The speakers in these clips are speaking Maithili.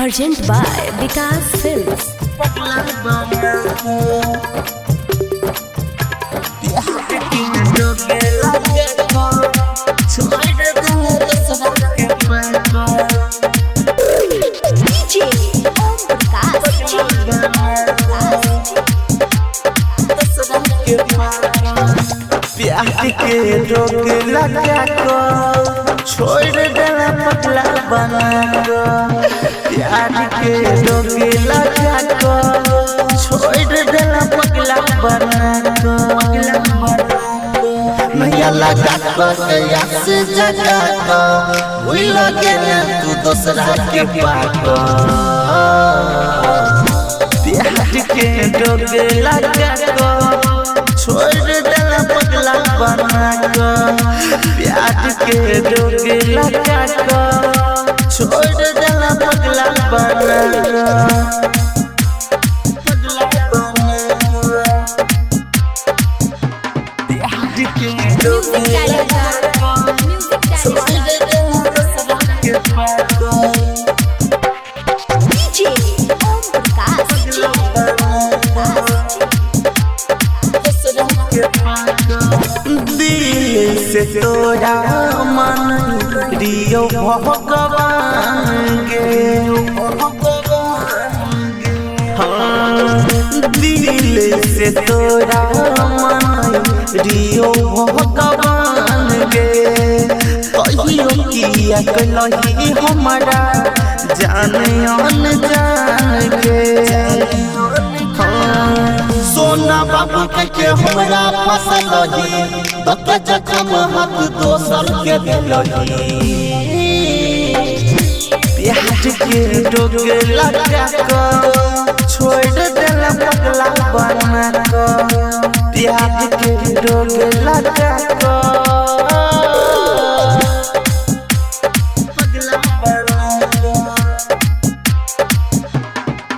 Urgent by Vikas Films. DJ Om Prakash. DJ प्यार के रोक लगा को छोड़ देला पगला बना को। प्यार के रोक लगा को छोड़ देला पगला बना को। नैया लगा को कयास जगा को भूल गेल तू दोसरा के पाको। प्यार के रोक लगा को छोड़ देला पगला बना को। प्यार के रोक लगा को छोड़ देला पगला बना को। Music Director. Music Director. DJ Om Prakash. DJ Om Prakash. दिल से तोरा मन रियो भगवान के। हाँ, दिल से तोरा मन रियो भगवान के। कहियो किया कलही हमारा जाने अनजान के। हाँ, सोना बाबू के हमरा फसल ही तोके जखम हाथ दोसर के देलही। प्यार के रोक लगा को छोड़ देला पगला बना को। प्यार के रोक लगा को पगला बना को।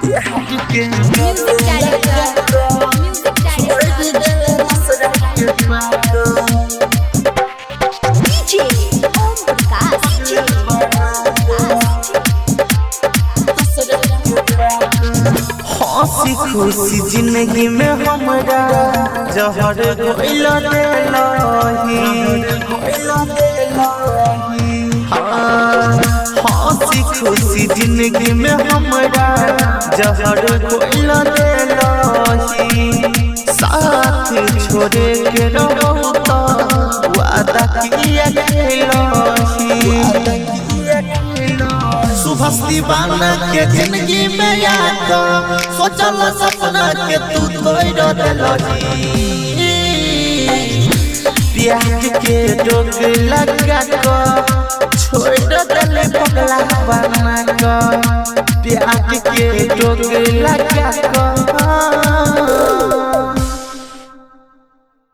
प्यार के Music Director. Music Director. DJ Om Prakash. DJ Om Prakash. हंसी खुशी जिंदगी में हमरा जहर घोइल देलही। हंसी खुशी जिंदगी में हमरा जहर घोइल देलही। साथ छोड़े के रहो तो वादा किया खेलही। सुभाष दीवाना के जिंदगी में आका सोचल सपना के तू तोड़ देलही। प्यार के रोक लगा को छोड़ देले पगला बना को। प्यार के रोक लगा को।